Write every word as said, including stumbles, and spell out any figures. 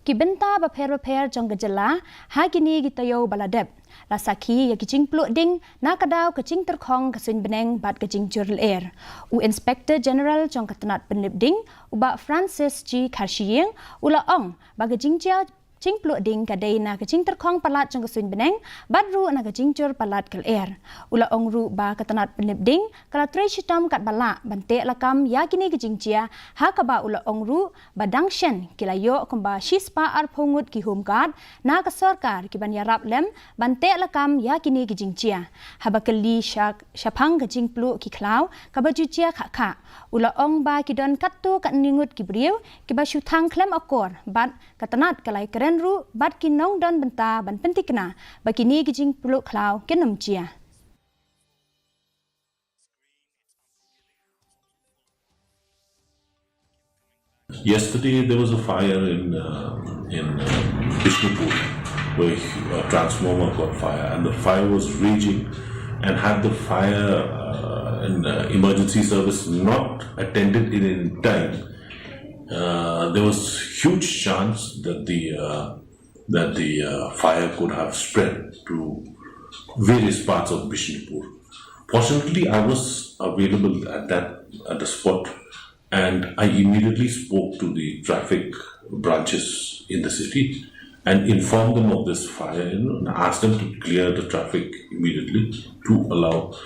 Ki bynta bapher bapher jong ka jylla ha kine ki taïew ba la dep la sakhi ïa ki jingpluh ding na ka daw ka jingtyrkhong ka suiñ bneng bad ka jingjur lyer. U Inspector General jong ka tnat pynlip ding, u Bah Francis G Kharshiing, u la ong ba ka jingjia jingpluh ding ka dei na ka jingtyrkhong palat jong ka suiñ bneng bad ruh na ka jingjur palat ka lyer. U la ong ruh ba ka tnat pynlip ding ka la trei shitom katba lah ban teh lakam ïa kine ki jingjia, ha kaba u la ong ruh ba dang shen ki la ïoh kumba shispah arphew ngut ki home guard na ka sorkar ki ban ïarap lem ban teh lakam ïa kine ki jingjia. Haba kylli sha shaphang ka jingpluh ki khlaw kaba ju jia khah khah, u la ong ba ki don katto katne ngut ki briew kiba shu thang khlem akor bad ka tnat ka la ïakren ruh bad ki nongdon bynta ban pynthikna ba kine ki jingpluh khlaw kin ym jia. Yesterday, there was a fire in uh, in uh, Bishnupur where a transformer caught fire, and the fire was raging. And had the fire uh, and uh, emergency service not attended it in time, uh, there was huge chance that the uh, that the uh, fire could have spread to various parts of Bishnupur. Fortunately, I was available at that at the spot, and I immediately spoke to the traffic branches in the city and informed them of this fire, you know, and asked them to clear the traffic immediately to allow